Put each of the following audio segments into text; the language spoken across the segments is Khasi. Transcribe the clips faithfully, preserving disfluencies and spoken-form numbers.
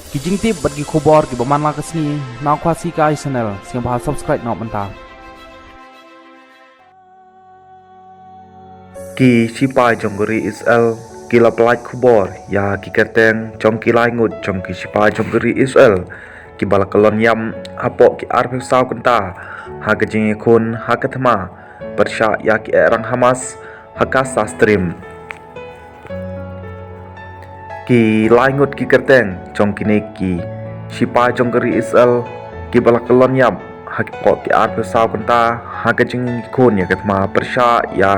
Ki jingtip bad ki khubor kiba man la ka sngi na Khasi Kai Channel, sngewbha subscribe noh mynta. Ki shipai jong ka ri Israel ki la pyllait khubor ïa ki kyrteng jong ki lai ngut jong ki shipai jong ka ri Israel kiba la kyllon ïam hapoh ki arphew saw kynta ha ka jingïakhun ha ka thma pyrshah ïa ki ehrang Hamas ha Gaza Strip. Ki lai ngut ki kyrteng jong kine ki shipai jong ka ri Israel kiba la kyllon ïam hapoh ki arphew saw kynta ha ka jingïakhun ïa ka thma pyrshah ïa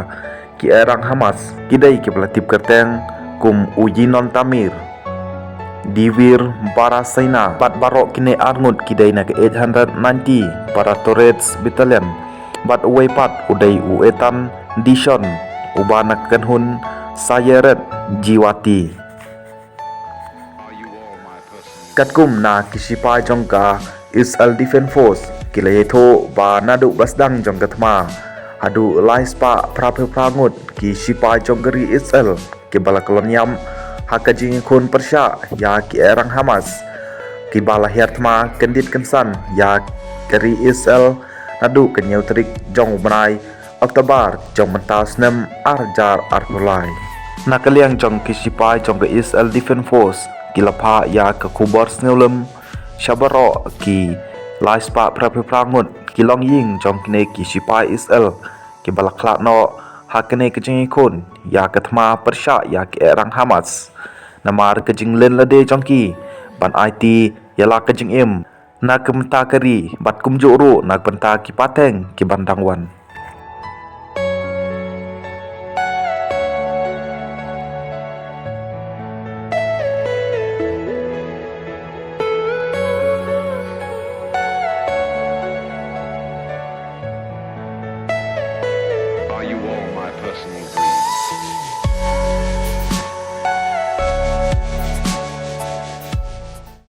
ki ehrang Hamas ki dei kiba la tip kyrteng kum u Yinon Tamir, Dvir Barasena, bad baroh kine ar ngut ki dei na ka eight hundred ninety Paratorets Battalion, bad uwei pat u dei u Etan Dishon, uba na ka kynhun Sayeret Givati. Katkum na ki shipai jong ka Israel Defense Force ki la ïathuh ba naduh ba sdang jong ka thma haduh lai spah phra phew phra ngut ki shipai jong ka ri Israel kiba la kyllon ïam ha ka jingïakhun pyrshah ïa ki ehrang Hamas kiba la hiar thma kyndit kynsan ïa ka ri Israel naduh ka hynñiew tarik jong u bnai October jong mynta u snem ar hajar arphew lai. Na ka liang jong ki shipai jong ka Israel Defense Force ki la phah ïa ka khubor sngewlem sha baroh ki lai spah phra phew phra ngut ki longïing jong kine ki shipai Israel kiba la khlad noh ha kane ka jingïakhun ïa ka thma pyrshah ïa ki ehrang Hamas namar ka jingleh lade jong ki ban aiti ïa la ka jingim na ka bynta ka ri bad kumjuh ruh na ka bynta ki pateng ki ban dang wan.